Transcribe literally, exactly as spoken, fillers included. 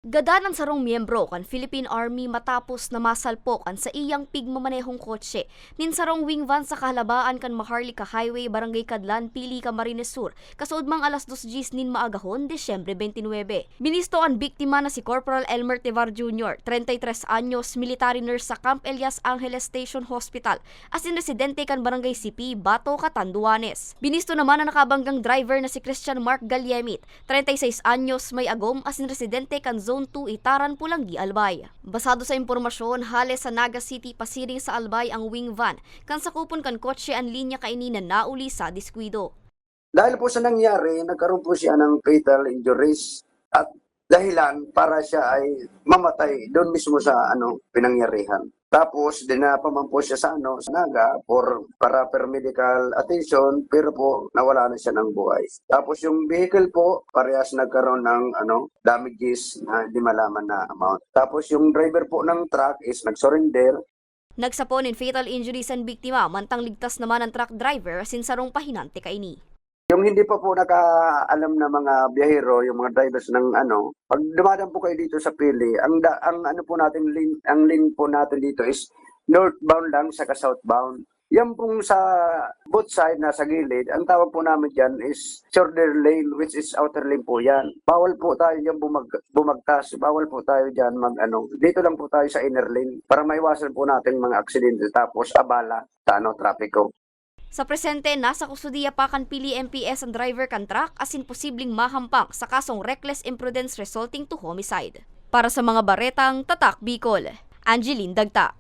Gadan an sarong miyembro kan Philippine Army matapos na masalpok an saiyang pigmamanehong kotse nin sarong wing van sa kahalabaan kan Maharlika Highway, Barangay Cadlan, Pili, Camarines Sur, kasaudmang alas dos dyes nin maagahon, Disyembre twenty-nine. Binisto an biktima na si Corporal Elmer Tevar Junior, treinta y tres anyos, military nurse sa Camp Elias Angeles Station Hospital, asin residente kan Barangay Sipi, Bato, Catanduanes. Binisto naman an nakabanggang driver na si Christian Mark Galyemit, treinta y seis anyos, may agom, asin residente kan Zone two, Itaran, Polangui, Albay. Basado sa impormasyon, hale sa Naga City pasiring sa Albay ang wing van, kan sakupon kan kotse an linya kaini na nauli sa diskuido. Dahil po sa nangyari, nagkaroon po siya ng fatal injuries at dahilan para siya ay mamatay doon mismo sa, ano, pinangyarihan. Tapos, dinala pa man po siya sa, ano, sa Naga for, para paramedical attention, pero po, nawala na siya ng buhay. Tapos, yung vehicle po, parehas nagkaroon ng, ano, damages na di malaman na amount. Tapos, yung driver po ng truck is nag-surrender. Nagsapon nin fatal injuries an biktima, mantang ligtas naman an truck driver asin sarong pahinante kaini. Yung hindi pa po nakaalam na mga biyahero, yung mga drivers ng, ano, pag dumadaan po kayo dito sa Pili, ang da-, ang ano po natin, lane, ang lane po natin dito is northbound lang saka southbound. Yan pong sa both side na sa gilid, ang tawag po namin diyan is shoulder lane, which is outer lane po yan. Bawal po tayo diyan bumag-, bumagtas, bawal po tayo diyan mag-, ano, dito lang po tayo sa inner lane para maiwasan po natin mga aksidente tapos abala sa, ano, trapiko. Sa presente, nasa kustodiya pa kan Pili M P S ang driver kan truck asin posibleng mahampang sa kasong reckless imprudence resulting to homicide. Para sa mga baretang Tatak Bicol, Angeline Dagta.